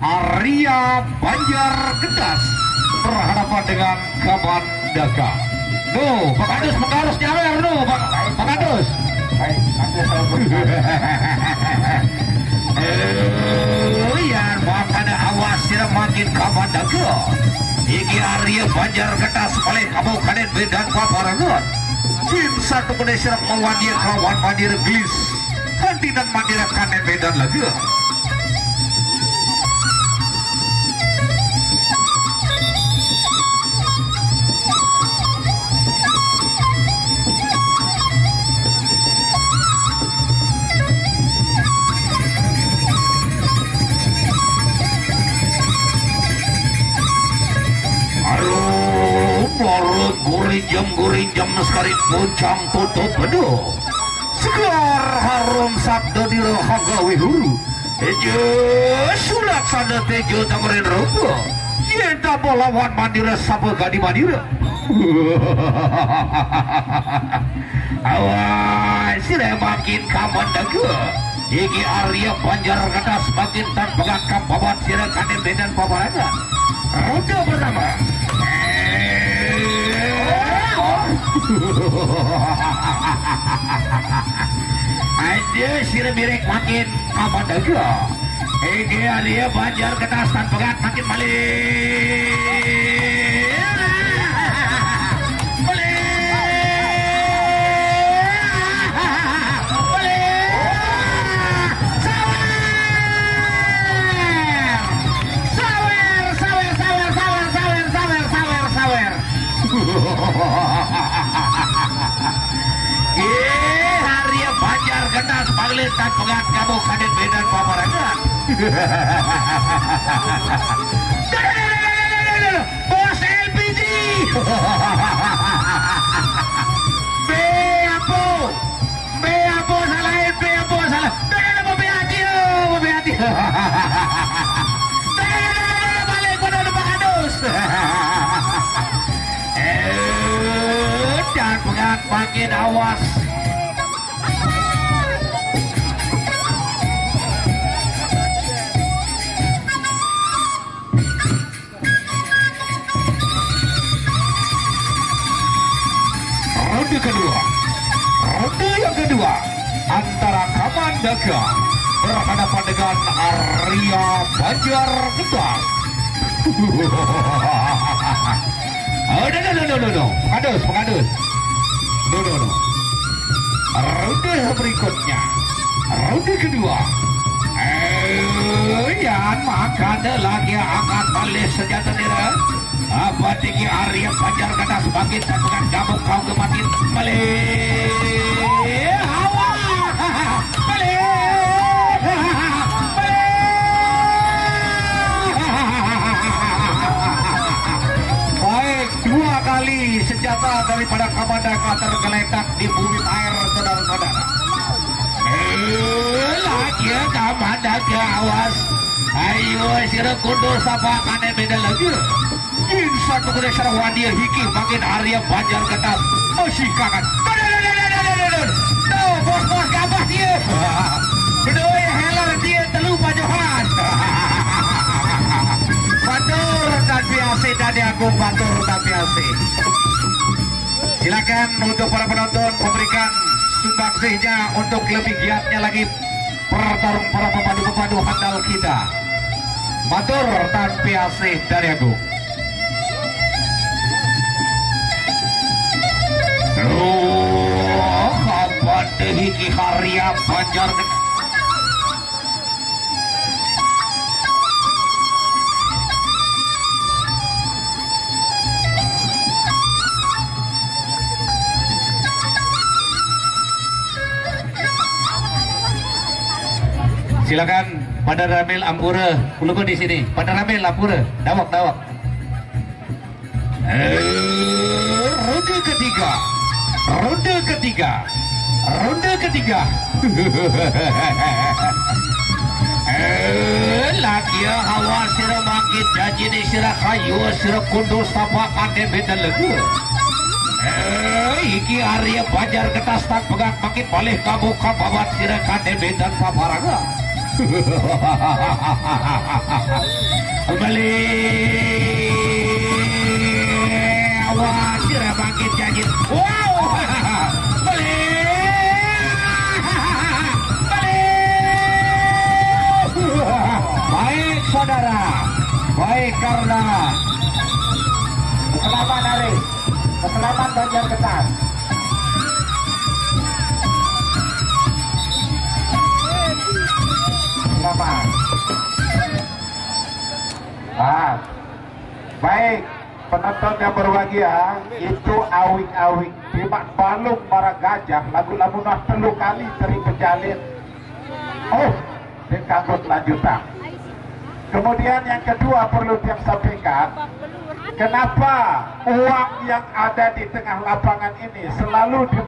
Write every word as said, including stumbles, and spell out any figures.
Arya Banjar Getas berhadapan dengan Kaman Daga. Nuh, Pak Kadus, Pak Kadus nyawer, nuh, Pak, Pak Kadus. Baik, nanti saya berbicara. Eh, ya, makana awas sira makin Kaman Daga. Iki Arya Banjar Getas paling kamu kaden bedan paparangan. Jin satu kene sira mawadia kelawan Mandira Gelis. Kantinan Mandira kanen bedan lagi. Aduh, marut gurinjem-gurinjem sekali puncang tutup bedu. Segar harum sabda dira hagawi huru. Eja sulat sanda teja tamrin rupa. Yen tanpa lawan Mandira sapa gadi Mandira. Awas, sira makin Kaman Daga. Iki Arya Banjar Getas makin tan pegat kababat sira kanen bedan paparangan. Roda pertama. Ada sira mirek makin Kaman Daga. Iki Arya Banjar Getas tan pegat makin malih. Malih. Malih. Sawer. Sawer, sawer, sawer, sawer, sawer, sawer, sawer, sawer. Ih, Arya Banjar Getas panglit tan pegat kamu kaden bedan paparangan. Bos L P G. Be apa? Be apa salah? Be apa salah? Dah, dah, dah, be hati, oh, be hati. Dah, dah, dah, dah, dah, balik pada depan kadus. Eh, dan pegat makin awas. Ronde kedua. Ronde yang kedua antara Kaman Daga berhadapan dengan Arya Banjar Getas. Oh, no, no, no, no, no, no. Pengadus, pengadus. No, no, no. Ronde berikutnya. Ronde kedua. Eh, yan makana lagi angkat balik senjata nira. Apa tinggi Arya Banjar Getas bangkit dan pegang gabung kau kematian. Balik. Awal. Balik. Balik. Baik, dua kali senjata daripada Kaman Daga tergeletak di bumi air, saudara-saudara. Eh, lagi Kaman Daga, awas. Ayo, sira kundur sapa kanen bedan lagi. Insan menggunakan cara wadia hiki makin Arya Banjar Getas. Masih kangen. Tuh, tuh, tuh, tuh, tuh, tuh, tuh. Tuh, bos-bos gabah dia. Bedoy heler dia telu pajohan. Batur dan biasi dan agung batur dan biasi. Silakan untuk para penonton memberikan sumbangsihnya untuk lebih giatnya lagi pertarung para pepadu-pepadu handal kita. Batur dan biasi dan agung. Loh, kapan deh iki Arya Banjar Getas? Silakan, Pada Ramil Ampura, kulukun di sini. Pada Ramil Ampura, dawak, dawak. Eh, ronde ketiga. Ronde ketiga. Ronde ketiga. Eh, lagi ya, hawa sira mangkit janji ni sira kayu, sira kundur sapa kaden bedan legu. Eh, iki Arya Banjar Getas tan pegat mangkit balik kamu kababat sira kaden bedan paparangan. Balik. Wah, kira bangkit janji. Wow. Balik. Balik. Baik, saudara. Baik, karena selamat hari. Keselamatan Banjar Ketan. Selamat. Ah, baik, penonton yang berbahagia, itu awik-awik. Timak balung marah gajah, lagu lamunah telu kali teri pejalin. Oh, dia kanggo lanjutan. Kemudian yang kedua perlu tiang sampaikan, kenapa uang yang ada di tengah lapangan ini selalu di